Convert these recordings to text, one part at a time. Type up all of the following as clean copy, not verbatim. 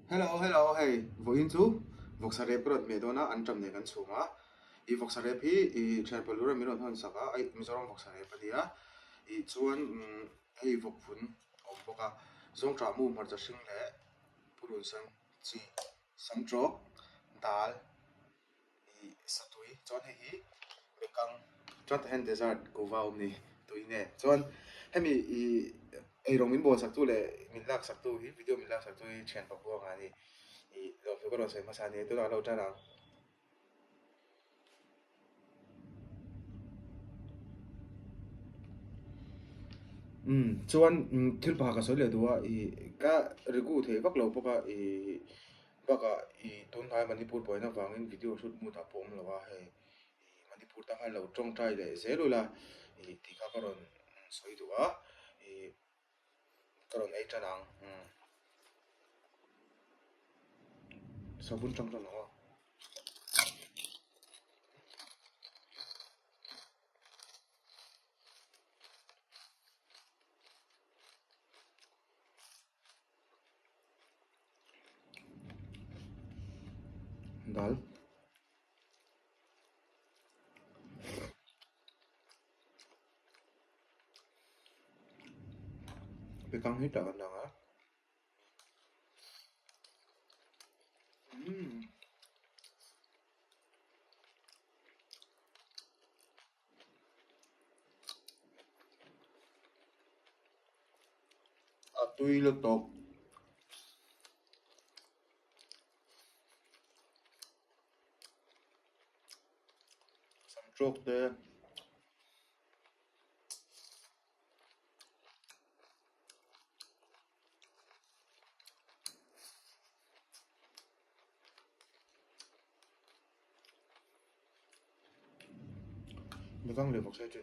Hello hello hei vawiin chu vawksa rep ka rawn hmeh dawn a an ṭam nen kan chhum a ih vawksa rep hi ih thian pawlh ram min rawn hawn sak a aih Mizoram vawksa rep a nia ih chuan umm hei vawkvun a awm bawk a zawngṭah mu hmarcha hring leh purun sen chi samṭawk dal. Ih satui chuan hei hi bekang chuan tah hian dessert kuhva a awm ni tui nge chuan hemi ih eirawng min bawl sak tu leh min lak sak tu hi video min lak sak tu hi thian pakua ang a ni ih lawmthu ka rawn sawi hmasa a ni tunah lo tan ang. Umm chuan thil pakhat ka sawi leh duh a ih ka regu thei vak lo bawk a ih. Bakah ih tunhnai Manipur buaina vangin video shoot mood ah pawh awm lo a, hei ih Manipur tang hian lo tawngtai leh zel ula ih tih kha ka rawn sawi duh a, ih ka rawn ei tan ang umm savun tang tan ang aw. Dal. Bekang hi tah kan dang a. Umm. A tui lutuk. Samtawk te. Bekang leh vawksa hi chu.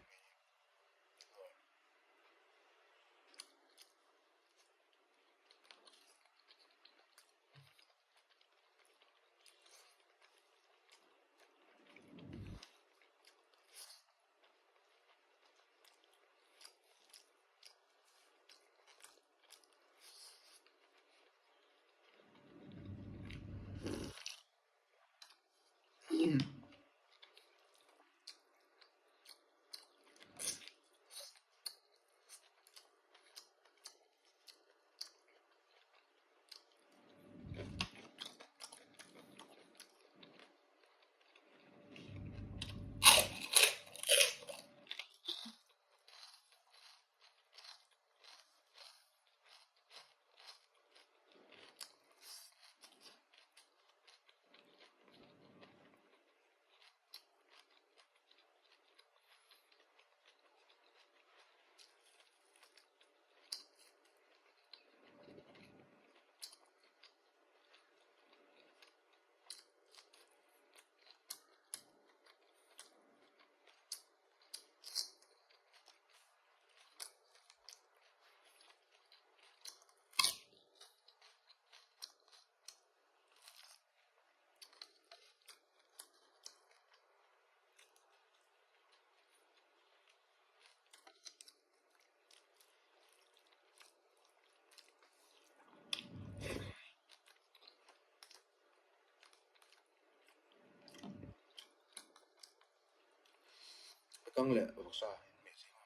Kang leh vawksa inhmeh zing a.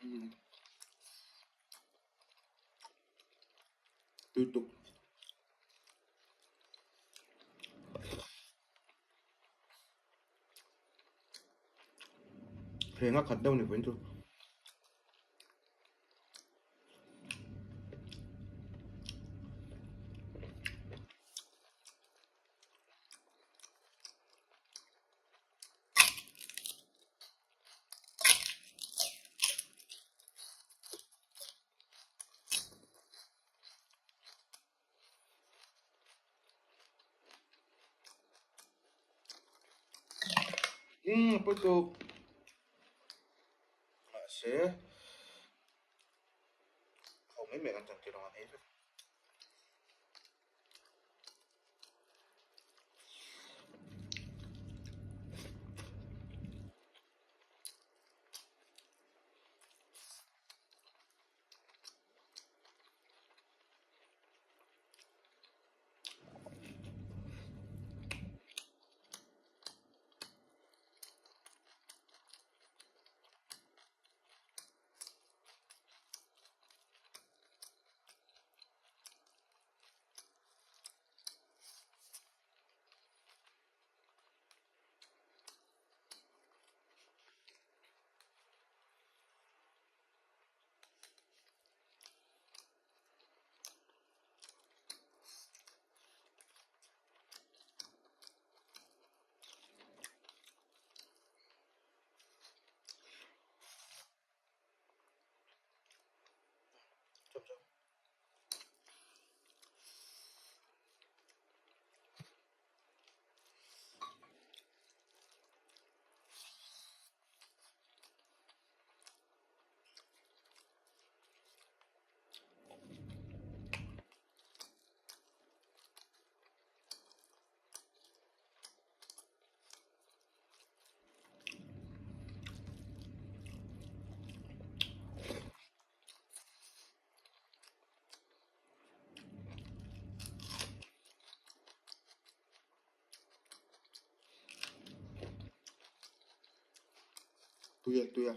Umm. Tui tuk. Heng a khat deuh ni vawiin chu. Umm pawi tawk mahse ho mai mai kan chantir ang a ni vek. Tui a tui a.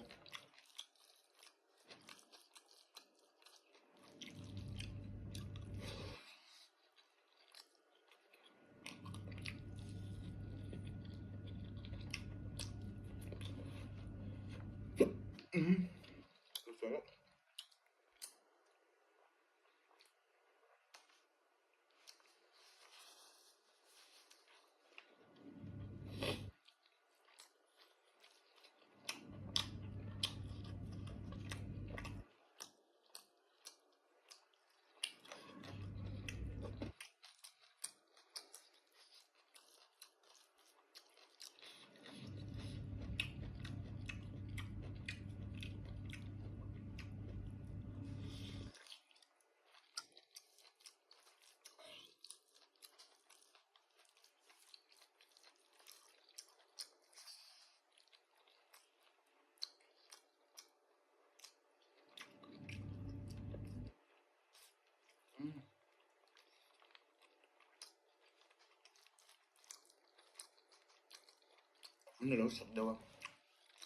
An lo sak deuh a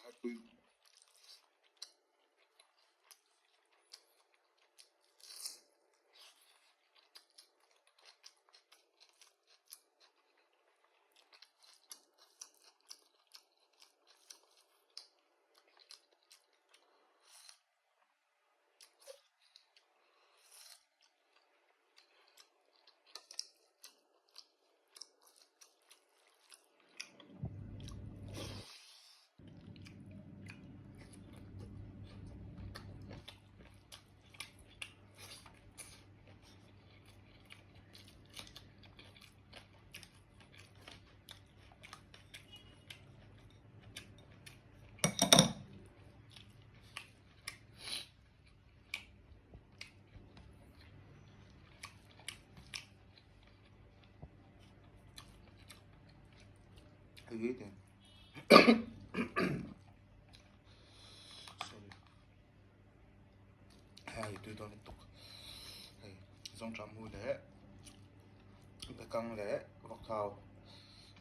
a tui. Hei hi sorry hei tui dawn lutuk hei zawngṭah mu leh bekang leh vawkthau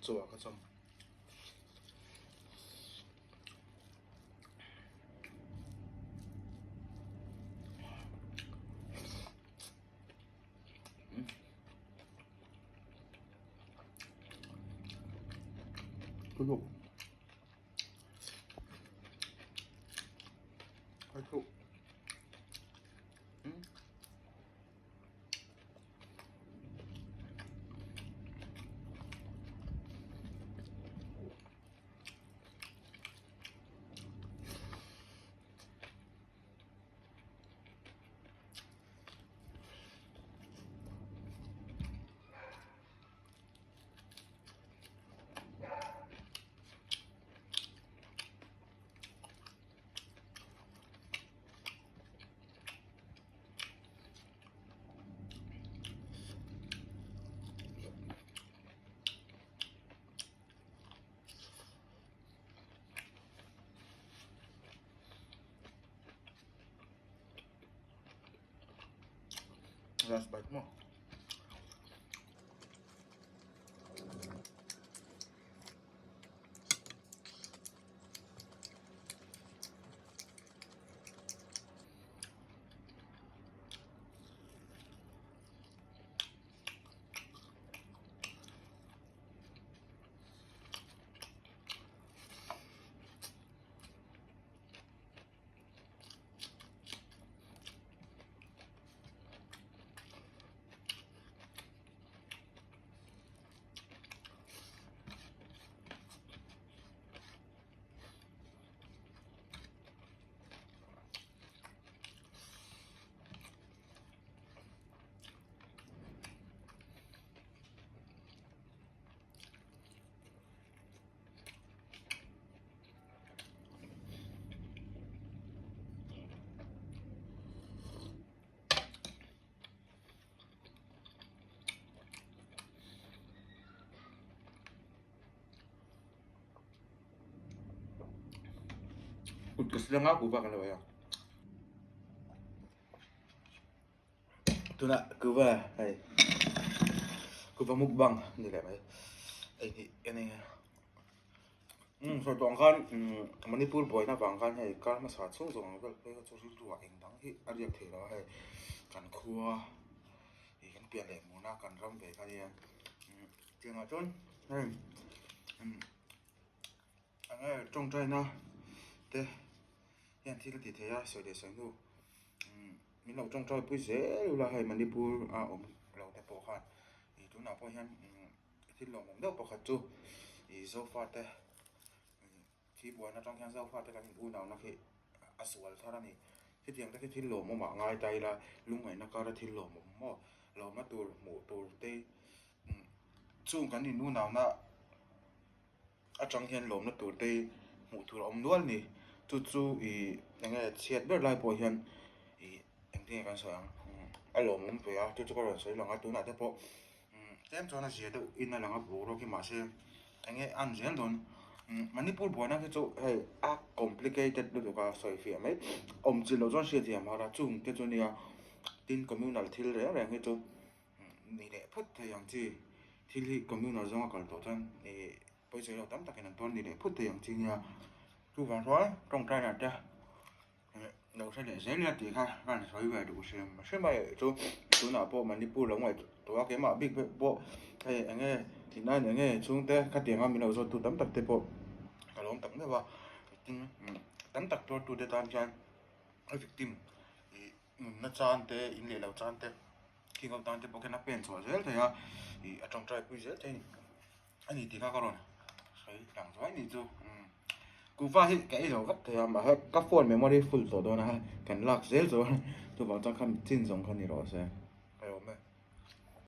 chaw ah ka chawm. Last bite maw. Kut ka sila nga kuva kan lo ei a tunah kuva hei kuva mukbang ni leh mai ei hi en eng. Sawi tawh ang khan Manipur buaina vang khan hei kar hmasa chhung zawng ang vel phei kha chu rilru ah eng dang hi a riak thei lo a hei kan khua ih kan pian leh hmun a kan ram ve kha nia tiangah chuan hei eng nge tawngtaina te hian thil a ti thei a sawi leh sawi hnu min lo tawngtai pui zel ula hei Manipur a awm lo te pawh khan ih tunah pawh hian. Thil lawmawm deuh pakhat chu ih Zofate thi buaina atang hian Zofate kan in unauna khi a sual thar a ni. Khitiang te khi thil lawmawm ah ngai ta ila lungngaihna kara thil lawmawm maw lawmna tur hmuh tur te chung kan in unauna atang hian lawmna tur te hmuh tur a awm nual a ni. Chu chu ih eng nge chhiat ber lai pawh hian ih engtin nge kan sawi ang a lawmawm ve a chu chu ka rawn sawi lang a tunah te pawh. Tlem chuan a zia deuh in a lang a boruak hi mahse eng nge a an zel dawn Manipur buaina hi chu hei a complicated lutuk a sawi fiah mai awm chi loh chuan hriat thiam har a chung te chu nia tin communal thil reng reng hi chu ni leh phut thei ang chi thil hi communal zawnga kal tawh chuan ih pawisa lo tam takin an tuar ni leh phut thei ang chi nia chuvang chuan tawngtai lah te. Lo hre leh zel ila tih kha ka han sawi ve duh hrim hrim a chu tunah pawh Manipur lo ngaihtuah a keimah bik pawh hei eng nge tihna eng nge chhungte khatianga min lo zawt tu tam tak te pawh ka lawm tak meuh a tin tam tak tuar tu te tan hian a victim ih nunna chan te in leh lo chan te khing ho tan te pawh khian a pen chhuah zel thei a ih a tawngtai pui zel thei a ni. A ni tih kha ka rawn sawi lang zuai ni chu kuhva hi ka ei zo vek thei a mahse ka phone memory full tawh dawn a kan lak zel chu chuvang chuan kha chin zawng kha ni rawh se.